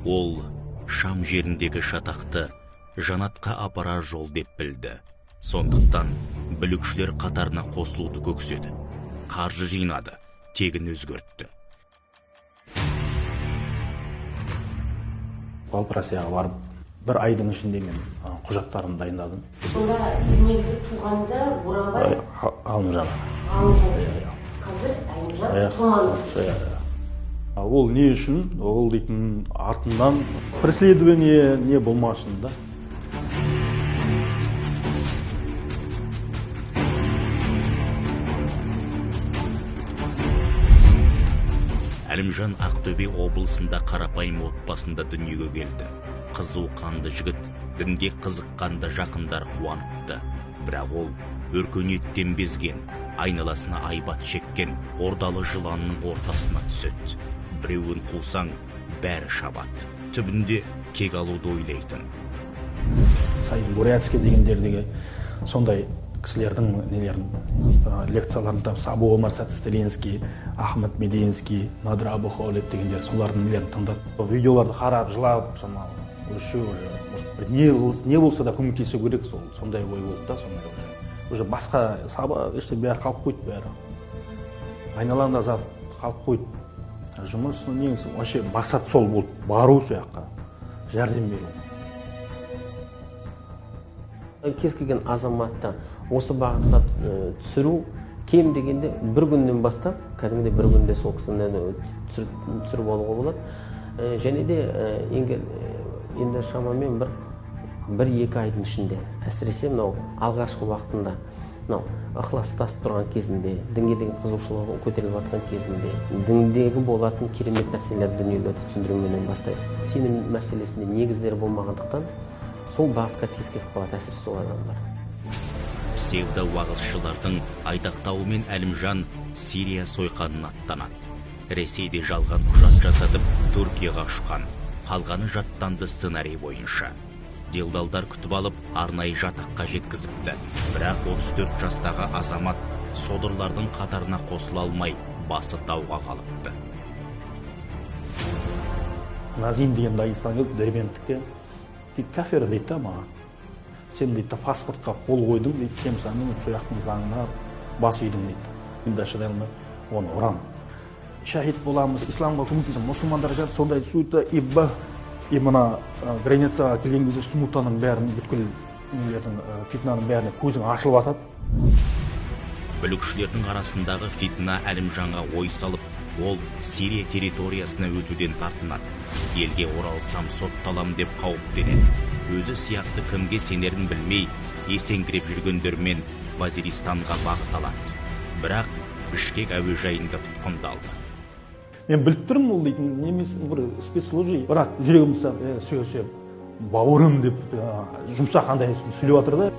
Ол Шам жеріндегі шатақты жанатқа апарар жол деп білді. Сондықтан бүлікшілер қатарына қосылуды көкседі. Қаржы жинады, тегін өзгертті. Алып, Россияға барып, бір айдың ішінде мен құжаттарымды дайындадым. Сонда сіз негізі туғанда Боранбай? Ғалымжан. Ғалымжансыз. Қазір Әлімжан Тұмановсыз. Иә. Ол не үшін? Ол дейтін артынан преследование не болмасын да. Әлімжан Ақтөбе облысында қарапайым отбасында дүниеге келді. Қызу қанды жігіт дінге қызыққанда жақындар қуаныпты. Бірақ ол өркениеттен безген, айналасына айбат шеккен ордалы жыланның ортасына түседі. Біреуін қусаң, бәрі шабады. Түбінде кек алуды ойлайтын. Саид Бурятский дегендердегі сондай кісілердің нелерін, лекцияларын тыңдап, Сабу Омар Сацтеринский, Ахмед Мединский, Надыр Абу Холид дегендер, солардың нелерін тыңдап, видеоларды қарап, жылап, сонау уже бір не болса да көмектесу керек, сол сондай ой болды да. Сондай уже басқа сабақ ештеңе, бәрі қалып қойды, бәрі айналаңда зат қалып қойды. Жұмыс негізі вообще мақсат сол болды: бару, сол жаққа жәрдем беру. Кез келген азаматты осы бағытқа түсіру кем дегенде бір күннен бастап, кәдімгідей бір күнде сол кісіні түсіріп алуға болады. Және де енді шамамен бір екі айдың ішінде, әсіресе мынау алғашқы уақытында, мынау ықыластасып тұрған кезінде, дінге деген қызығушылығы көтеріліп жатқан кезінде, діндегі болатын керемет нәрселер, дүниелерді түсіндіруменен бастайық. Сенім мәселесінде негіздері болмағандықтан, сол бағытқа тез кетіп қалады, әсіресе сол адамдар. Псевдо уағызшылардың айтақтауымен Әлімжан Сирия сойқанына аттанады. Ресейде жалған құжат жасатып, Түркияға ұшқан. Қалғаны жаттанды сценарий бойынша. Делдалдар күтіп алып, арнайы жатаққа жеткізіпті. Бірақ 34 жастағы азамат содырлардың қатарына қосыла алмай, басы дауға қалыпты. Назим деген Дагестан келді, Дербенттікте. Ты кафир дейді да маған. Сен, дейді, паспортқа қол қойдың дейді, тем самым сол жақтың заңына бас идің дейді. Мен де шыдай алмай оны ұрамын. Шахид боламыз, исламға көмектесеміз, мұсылмандар жат сондай суета и б и мына границаға келген кезде смутаның бәрін, бүткіл нелердің, фитнаның бәріне көзің ашылып атады. Бүлікшілердің арасындағы фитна Әлімжанға ой салып, ол Сирия территориясына өтуден тартынады. Елге оралсам, сотталам деп қауіптенеді. Өзі сияқты кімге сенерін білмей, есеңгіреп жүргендермен Вазиристанға бағыт алады. Бірақ Бішкек әуежайында тұтқындалды. Мен біліп тұрмын, ол дейтін немес бір спецслужба, бірақ жүрегім ұстап, все, все, бауырым деп, жұмсақ андай сөйлеп жатыр да.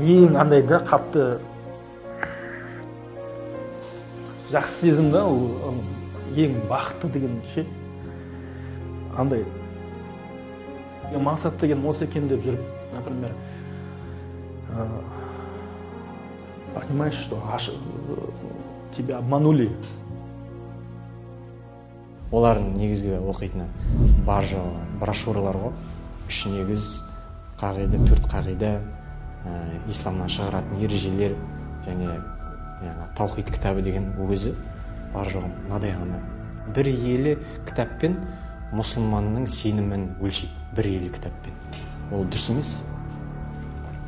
Ең андай да қатты жақсы сезім да, ол ең бақытты деген ше. Андай мақсат деген осы екен деп жүріп, например, понимаешь, что тебя обманули. Олардың негізгі оқитыны бар жоғы брошюралар ғой: үш негіз қағида, төрт қағида, исламнан шығаратын ережелер және жаңағы таухид кітабы деген. Өзі бар жоғы мынадай ғана бір елі кітаппен мұсылманның сенімін өлшейді, бір елі кітаппен. Ол дұрыс емес.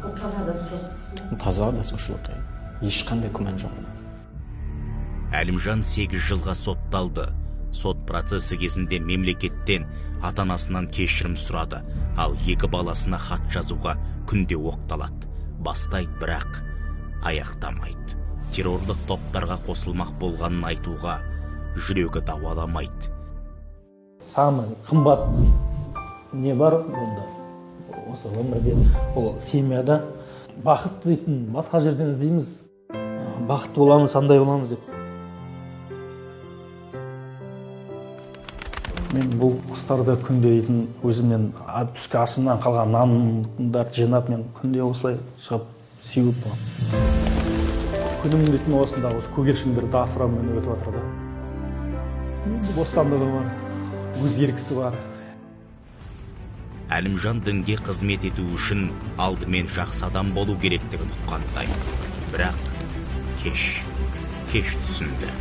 Ол таза адасушылық. Таза адасушылық, иә, ешқандай күмән жоқ онда. Әлімжан 8 жылға сотталды. Сот процесі кезінде мемлекеттен, ата анасынан кешірім сұрады. Ал екі баласына хат жазуға күнде оқталады. Бастайды, бірақ аяқтамайды. Террорлық топтарға қосылмақ болғанын айтуға жүрегі дауаламайды. Самый қымбат не бар онда осы өмірде? Ол семьяда. Бақыт дейтін басқа жерден іздейміз, бақытты боламыз, андай боламыз деп. Мен бұл құстарды күнде дейтін өзімнен түскі асымнан қалған нандарды жинап, мен күнде осылай шығып сеуіп, күнім дейтін осында осы көгершіндерді асыраумен өтіп жатыр да. Енді бостандығы бар, өз еркісі бар. Әлімжан дінге қызмет ету үшін алдымен жақсы адам болу керектігін ұққандай. Бірақ кеш, кеш түсінді.